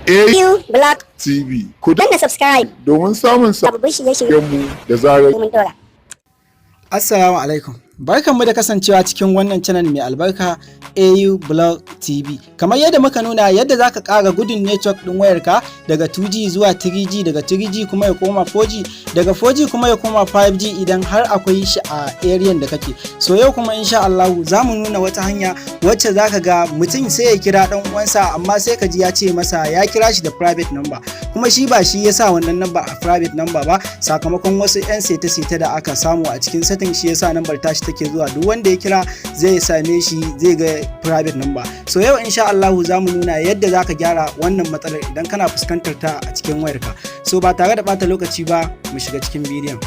AU Black TV. Ku danna subscribe domin samun sababbin shirye-shirye mu da zarar mun dora. Assalamu alaikum. Barkanmu da kasancewa cikin wannan channel mai albarka, AU Blog TV. Kamar yadda muka nuna yadda za ka ƙara gudun network ɗin wayarka daga 2G zuwa 3G, daga 3G kuma ya koma 4G, daga 4G kuma ya koma 5G idan har akwai shi a area da kake. So yau kuma insha Allah za mu nuna wata hanya wacce za ka ga mutum sai ya kira ɗan uwansa, amma sai ka ji ya ce masa ya kira shi da private number. Kuma shi ba shi ya sa wannan number a private number ba, sakamakon wasu 'yan sete-sete da aka samu a cikin setting, shi yasa number tashi take zuwa duk wanda ya kira zai same shi, zai ga private number. So yau insha Allahu za mu nuna yadda zaka gyara wannan matsalar idan kana fuskantar ta a cikin wayarka. So ba tare da bata lokaci ba, mu shiga cikin bidiyon.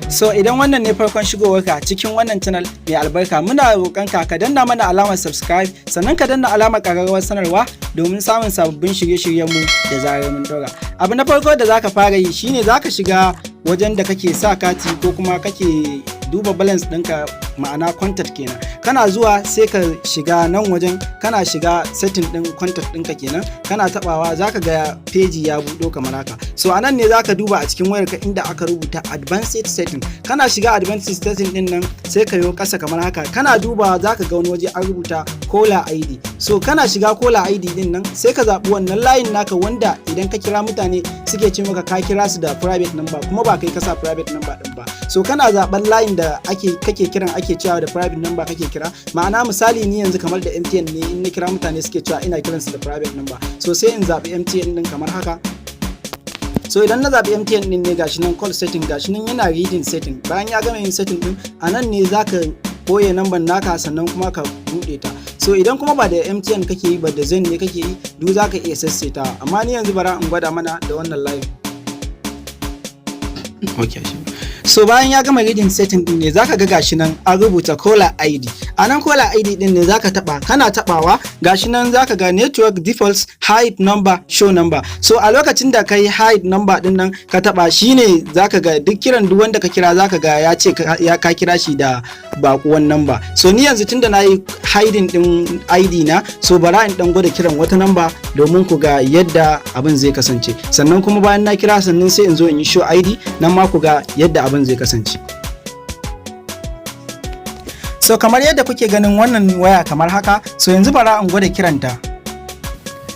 So idan wannan ne farkon shigowarka cikin wannan channel mai albarka, muna roƙonka ka danna mana alamar subscribe, sannan ka danna alamar ƙararrawar sanarwa domin samun sababbin shirye-shiryenmu da zarar mun ɗora. Abu na farko da zaka fara yi shine zaka shiga wajen da kake sa kati ko kuma kake duba balance ɗinka, ma'ana contact kenan. Kana zuwa sai ka shiga nan wajen, kana shiga setting ɗin contact ɗinka kenan, kana taɓawa zaka ga page ya buɗo kamar haka. So anan ne zaka duba a cikin wayarka inda aka rubuta advanced setting. Kana shiga advanced setting ɗin nan, sai ka yo ƙasa kamar haka. Kana dubawa zaka ga wani waje an rubuta caller ID. So kana shiga caller ID ɗin nan, sai ka zaɓi wannan layin naka wanda idan ka kira mutane suke ce maka ka kira su da private number, kuma ba kai ka sa private number ɗin ba. So kana zaɓen layin da ake kake kiran ake cewa da private number kake kira, ma'ana misali ni yanzu kamar da MTN ne, in na kira mutane suke cewa ina kiransu da private number. So sai in zaɓi MTN ɗin kamar haka. So idan na zaɓi MTN ɗin ne, gashi nan call setting, gashi nan yana reading setting. Bayan ya gama yin setting ɗin, a nan ne zaka boye number naka sannan kuma ka buɗe ta. So idan kuma ba da MTN kake yi ba, da Zain ne kake yi, duk zaka iya sassaitawa, amma ni yanzu bara in gwada mana da wannan layin. Okay. So bayan ya gama reading setting din ne, zaka ga gashi nan an rubuta caller ID. A nan caller ID din ne zaka taba. Kana tabawa, gashi nan zaka ga network defaults, hide number, show number. So a lokacin da kai hide number din nan ka taba, shine zaka ga duk kiran duk wanda ka kira zaka ga ya ce ya ka kira shi da bakuwan number. So ni yanzu tunda nayi hiding din ID na, so bara in dan gwada kiran wata number domin ku ga yadda abin zai kasance. Sannan kuma bayan na kira, sannan sai in zo in yi show ID, nan ma ku ga yadda abin zai kasance. So kamar yadda kuke ganin wannan waya kamar haka, so yanzu bara in gwada kiranta.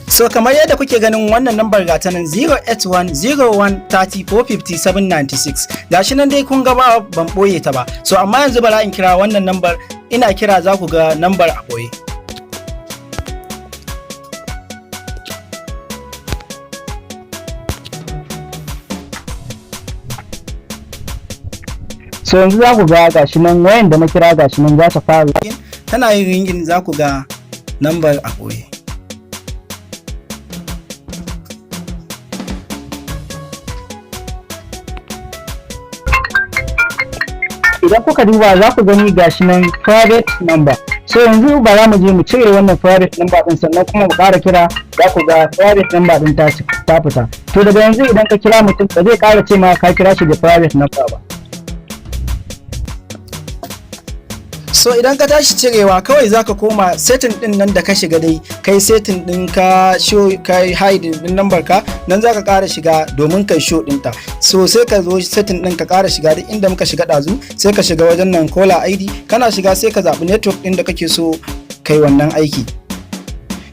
So kamar yadda kuke ganin wannan lambar, gata nan 08101345796, gashi nan dai kun ga ba ban boye ta ba. So amma yanzu bara in kira wannan lambar. Ina kira za ku ga lambar a boye. So yanzu za ku ga gashi nan wayan da na kira, gashi nan za ta fara. Tana yin ringing, za ku ga lambar a boye. Idan kuka duba za ku gani gashi nan private number. So yanzu ba za mu je mu cire wannan private number din, sannan kuma mu ƙara kira, za ku ga private number din ta fita. To daga yanzu idan ka kira mutum, ba zai ƙara ce ma ka kira shi da private number ba. So idan ka tashi cirewa, kawai zaka koma setting din nan da ka shiga dai kai setting din ka show, kai hide din number ka nan, zaka ƙara shiga domin kai show ɗinta. So sai ka zo setting din, ka ƙara shiga duk inda muka shiga ɗazu, sai ka shiga wajen nan caller ID. Kana shiga, sai ka zaɓi network din da kake so kai wannan aiki.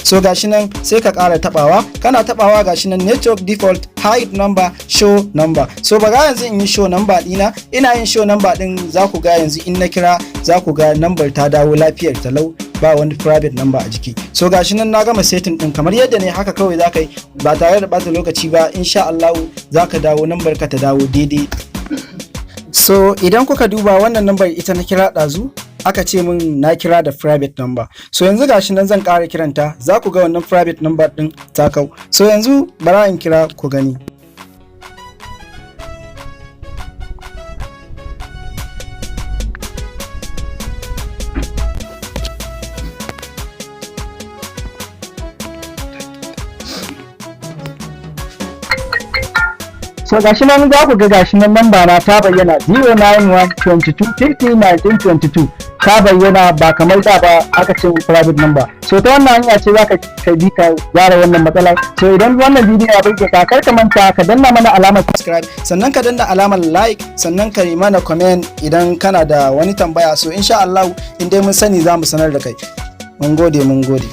So gashi nan, sai ka ƙara tabawa. Kana tabawa, gashi nan network default, hide number, show number. So bara yanzu in yi show number dina. Ina yin show number din, za ku ga yanzu in na kira za ku ga number ta dawo lafiyar talau, ba wani private number a jiki. So gashi nan na gama setting din. Kamar yadda ne haka kawai za ka yi ba tare da bata lokaci ba, insha Allah za ka dawo number ka ta dawo daidai. So idan kuka duba wannan number, ita na kira ɗazu aka ce min na kira da private number. So yanzu gashi nan zan ƙara kiranta, za ku ga wannan private number din ta kau. So yanzu bara in kira ku gani. So gashi nan za ku ga gashi nan namba na ta bayyana, 091 22 50 1922 ta bayyana, ba kamar da ba aka ce private number. So ta wannan hanya ce zaka ka bi ka gyara wannan matsalar. So idan wannan bidiyo ya burge ka, kar ka manta ka danna mana alamar subscribe, sannan ka danna alamar like, sannan ka yi mana comment idan kana da wani tambaya. So insha Allah in dai mun sani, za mu sanar da kai. Mun gode, mun gode.